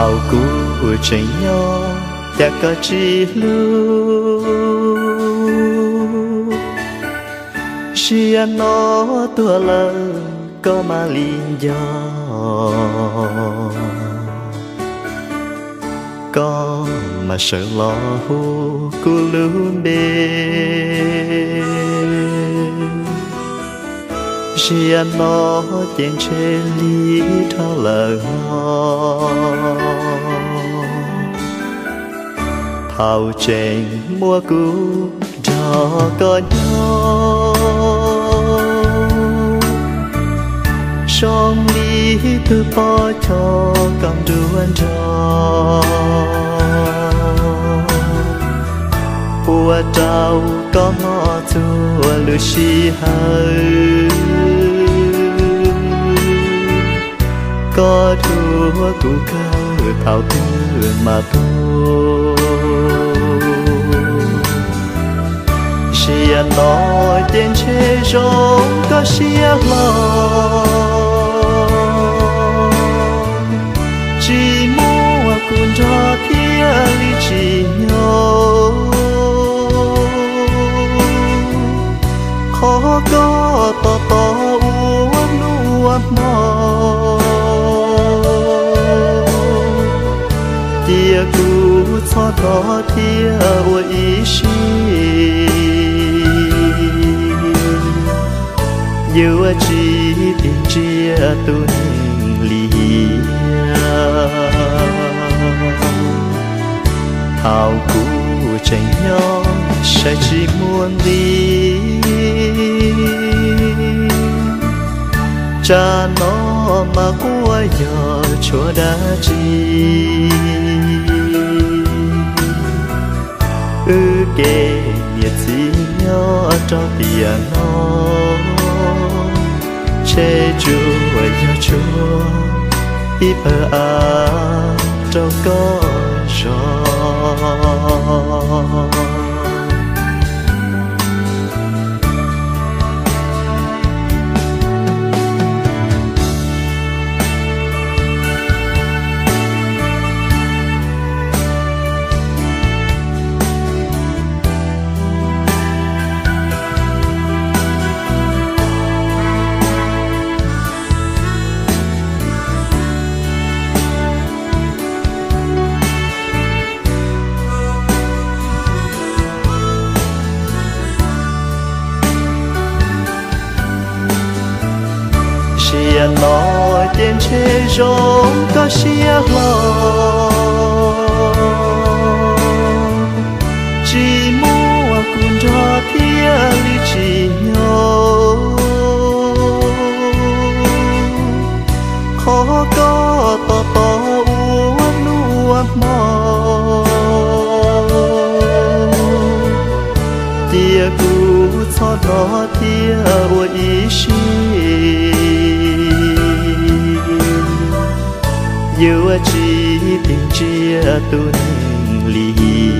Thaum kuv tseem nyob cas koj tsis hlub, sim no tuag lawm koj mam li nco. Koj mam sawv los hu kuv lub npe, sim no ces ntshe lig dhau lawm hlo. Thaum tseem muaj kuv nrog koj nyob, zoo li tus poj choj koj nruab nrog, ua rau koj mob txhua lub sij hawm. Koj dhuav kuv kawg thaum twg mas tuag. Sim no ces ntshe zoo koj siab hlo, tsis muaj kuv nrog thiaj li tsim nyog. Qhov koj tos tos ua hnub ua hmo, cia kuv txhob hnov thiab ua ib siab. Yuav tsis tig ntsia tus neeg lim hiam. Thaum kuv tseem nyob saib tsis muaj nqis, tsam no mas quaj yog tshuav dab tsi? Wb kev niam txiv nyob rau tiam no, ntshe tsuas yog tshuav ib pawg av rau koj zov. Sim no ces ntshe zoo koj siab hlo, tsis muaj kuv nrog thiaj li tsim nyog. Qhov koj tos tos ua hnub ua hmo, cia kuv txhob hnov thiab ua ib siab. Yuav tsis tig ntsia tus neeg lim hiam.